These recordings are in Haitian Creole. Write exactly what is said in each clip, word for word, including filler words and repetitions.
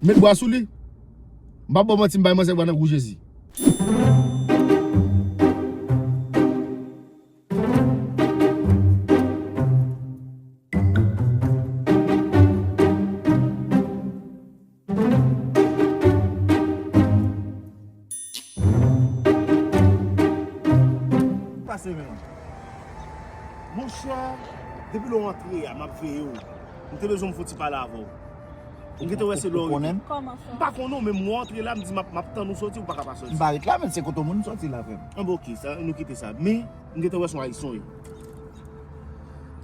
Met bwa sou li. M p ap ba w manti, m bay manzè bwa nan gou Jezi. Pase, men. Monchè, depi lè w antre a, m ap veye w. M te bezwen m fouti pale avè w. M gentan wè se lè w rete. Kòman sa? M pa konnen w, men mwen antre la, m di m ap, m ap tann ou soti, ou pa ka pa soti. M pa ret la, men se kote moun soti la, frè m. Anben, oke, sa, nou kite sa. Men, m gentan wè se yon ayisyen w ye.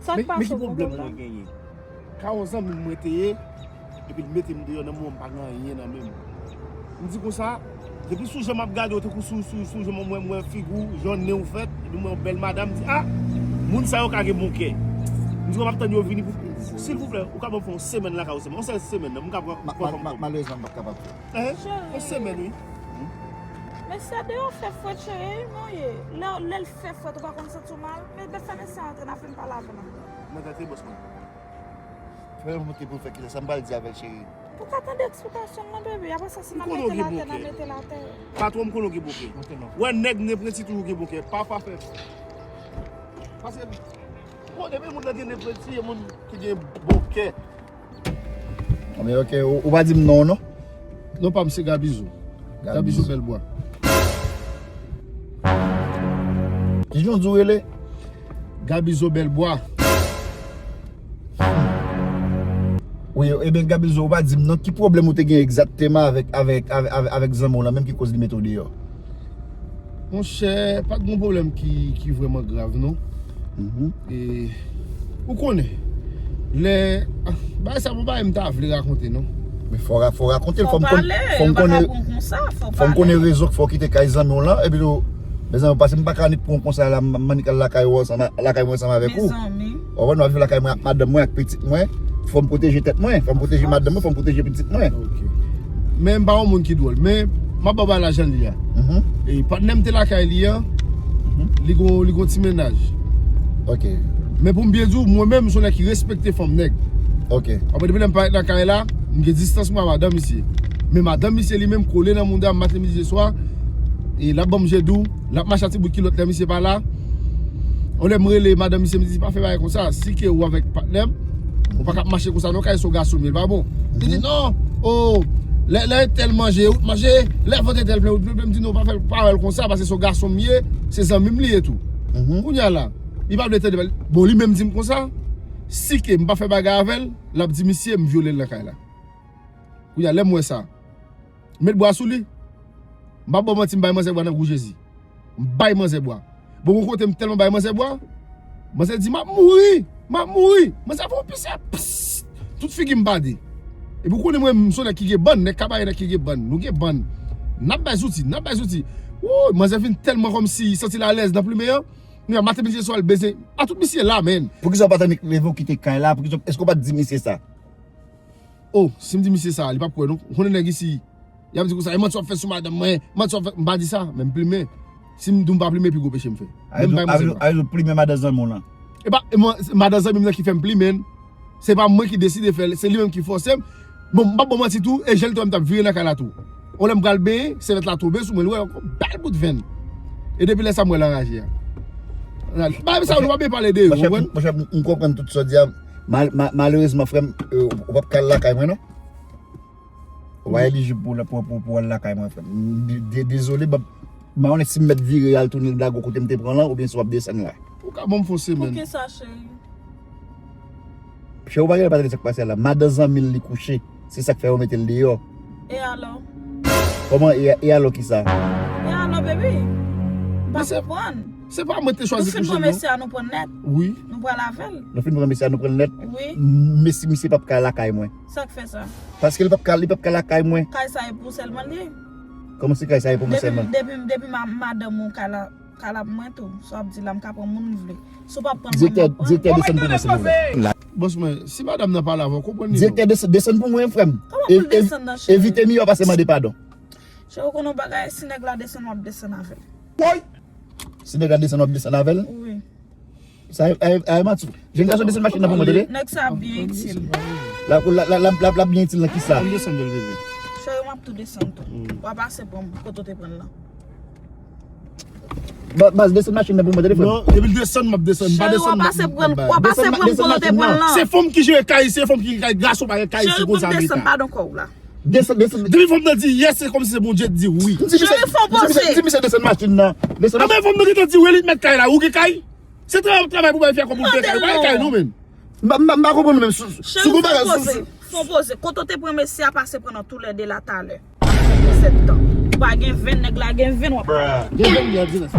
Sa k pase w, ki pwoblèm mwen genyen? Ka yon zanmi m mwen te ye, epi l mete m deyò nan moman m pa gen anyen nan men m. M di konsa, depi sou jan m ap gade w, tankou sou, sou, sou jan mwen, mwen figi w, jan nen w fèt, epi m wè yon bèl madanm, m di, a, moun sa yo ka gen bon kè. M di, m ap tann yo vini pou, silvouplè, ou ka ban m fè yon semèn lakay ou sèlman, yon sèl semèn, non, m ka pran, pran fanm. Malerezman, m p ap kapab fè. Yon semèn, wi. Mesye, deyò fè frèt, cheri, non ye. Lè, lè l fè frèt, ou pa konn santi w mal? Men lè fè mesye a antre, n a fin pale avè l ankò. Mwen tande, bòs mwen. Fè l monte pou l fè kilè, sa m pral di avè l, cheri. Ou ka tande eksplikasyon m nan, bebe. Apre sa, si n a mete l atè, n a mete l atè. Patwon, m konnen w gen bon kè. Monte non. Wè nèg nen prenti toujou gen bon kè. Pa, pa fè. Pase, bon, depi moun nan gen nen prenti, e moun ki gen bon kè. Anben, oke, ou, ou pa di m non, non? Non pa m se Gabizo. Gabizo. Gabizo Bèlbwa. Kijan w di w rele? Gabizo Bèlbwa. Wi, ebyen, Gabizo, ou pa di m non, ki pwoblèm ou te gen egzakteman avèk, avèk, avèk, avèk, avèk zanmi w lan, menm ki koz li mete w deyò? Monchè, pa t gen pwoblèm ki, ki vrèman grav, non. Mhm. E, ou konnen, lè, ah, bagay sa, bon, bagay m ta vle rakonte, non. Men fò w ra-, fò w rakonte l, fò m konn, fò m konnen, fò m konnen rezon k fè w kite kay zanmi w lan, epi tou, mezanmi, paske m pa ka annik pran w konsa la, m, m annik al lakay ou ansanm a, lakay mwen ansanm avèk ou. Mezanmi. Ou konprann, m ap viv lakay mwen ak madanm mwen, ak pitit mwen. Fò m pwoteje tèt mwen, fò m pwoteje madanm mwen, fò m pwoteje pitit mwen. Ok. Men m pa yon moun ki dwòl, men m ap ba w bagay la jan l ye a. Mhm. E patnè m te lakay li an, mhm, li gon, li gon ti mennaj. Ok. Men pou m byen di w, mwen menm, m se yon nèg ki respekte fanm nèg. Ok. Apre depi lè m parèt nan kay la, m gen distans mwen ak madanm misye. Men madanm misye li menm kole nan mouda m maten, midi, swa, e l ap ban m je dou, l ap mache a ti bout kilòt lè misye pa la. Yon lè m rele madanm misye, m di, "Pa fè bagay konsa, si ke ou avèk patnè m, ou pa ka ap mache konsa non, kay se yon gason m ye, l pa bon." Li di, "Non, o, lè, lè entèl manje, ou t manje, lè vant entèl plen, ou t plen." M di, "Non, pa fè l, pa fè l konsa, paske se yon gason m ye, se zanmi m li ye tou." Mhm. Kounye a la, li pa vle tande, bon, li menm di m konsa, si ke m pa fè bagay avè l, l ap di misye m vyole l nan kay la. Kounye a, lè m wè sa, met bwa sou li. M pa ba w manti, m bay manzè bwa nan gou Jezi. M bay manzè bwa. Bon, gon kote m tèlman bay manzè bwa, manzè di, "M ap mouri, m ap mouri." Manzè fè yon pise, pss, tout figi m bade. Epi w konnen mwen, m se yon nèg ki gen bann, nèg Kabarè, nèg ki gen bann. Nou gen bann. N ap bay zouti, n ap bay zouti. Wouy, manzè vin tèlman kòmsi santi l alèz nan plimen an. Nou a maten misye sou al beze. A tout misye la, menn. Poukisa w pa t annik leve w kite kay la? Poukisa, èske w pa t di misye sa? O, si m di misye sa, li p ap kwè non. Ou konnen nèg isi, y ap di konsa, "E manti w ap fè sou madanm mwen, manti w ap fè," m pa di sa, men m plimen. Si m di w m pa plimen, pi gwo peche m fè. Men m bay manzè bwa. Ayizou plimen madan zanmi w lan. E pa, e mwen, madan zanmi m nan ki fè m plimen. Se pa mwen ki deside fè l, se li menm ki fòse m. Bon, m p ap ba w manti tou, e jan l te wè m t ap vire nan kay la tou. Yon lè m pral benyen, sèvyèt la tonbe sou mwen, li wè yon bèl bout venn. E depi lè sa, m wè l anraje a. Bagay sa yo, nou pa byen pale de yo, ou konprann? Monchè, m konprann tout sa w di a. Mal-, ma-, malerezman, frè m, e, ou p ap ka al lakay mwen, non. Ou pa elijib pou, pou, pou, pou al lakay mwen, frè m. De-, de-, dezole, m pa konnen si m mèt vire al tounen lage w kote m te pran lan, oubyen si w ap desann la. Ou ka ban m fon semèn. Poukisa, cheri? Cheri, ou pa genlè pa tande sa k pase a la. Madan zanmi l li kouche. Se sa k fè yo mete l deyò. E alò? Kòman e, e alò kisa? E alò, baby? M pa konprann. Se pa mwen te chwazi kouche l, non. Nou fin pran mesye a, nou pran l nèt. Wi. Nou pral avè l. Nou fin pran mesye a, nou pran l nèt. Wi. Men si misye p ap ka lakay mwen. Sa k fè sa? Paske li p ap ka, li p ap ka lakay mwen. Kay sa e pou sèlman li ye. Kòman se kay sa e pou mwen sèlman? Depi, depi, depi ma-, madanm ou kay la, kay la pou mwen tou. Sa w ap di la, m ka pran moun m vle. Si w pa pran moun, m ap pran. Direktè, direktè, desann pou mwen, silvouplè. Bòs mwen, si madanm nan pale avè w, konprann li non. Direktè, desann, desann pou mwen, frè m. Kòman pou l desann nan, cheri? Evite m, yo pase mande padon. Cheri, ou konnen yon bagay, si nèg la desann, w ap desann avè l. Woy! Si nèg la desann, w ap desann avè l? Wi. Sa, ay, ay, ay, manti. Jèn gason desann machin nan pou mwen, tande? Nèg sa byen itil. L ap, l ap, l ap, l ap, l ap byen itil nan kisa? Ann desann yo, bebe. Cheri, m ap tou desann tou. W a pase pran m kote w te pran l lan. Ba- Baz, desann machin nan pou mwen, telefòn. Non, depi l desann, m ap desann. M pa Cheri, w a desann. pase pran m, w a pase Desann- pran m kote w te pran l lan. Se fanm ki jere kay, se fanm ki kay, gason pa gen kay, se Cheri, pou konsa m m ye desann, ka. pa nan kò w la. Desann, desann. Depi fanm nan di yes, se kòmsi se Bondye ki di wi. M di misye- Cheri, fò m di misye- poze. M di misye desann machin nan. Desann Anben fanm nan gentan di wi, li t mèt kay la, ou gen kay? Se travay ou travay pou bay fè kòb ou te kay, ou pa gen kay non, men. M pa- m pa- m pa konprann ou menm. Sou- Cheri, Sou gon fò bagay, sou- poze. sou- Fò poze. Kote w te pran mesye a pase pran nan toulède la talè. Apre sèt tan. Ou pa gen venn, nèg la gen venn, w ap Gen venn, gen venn.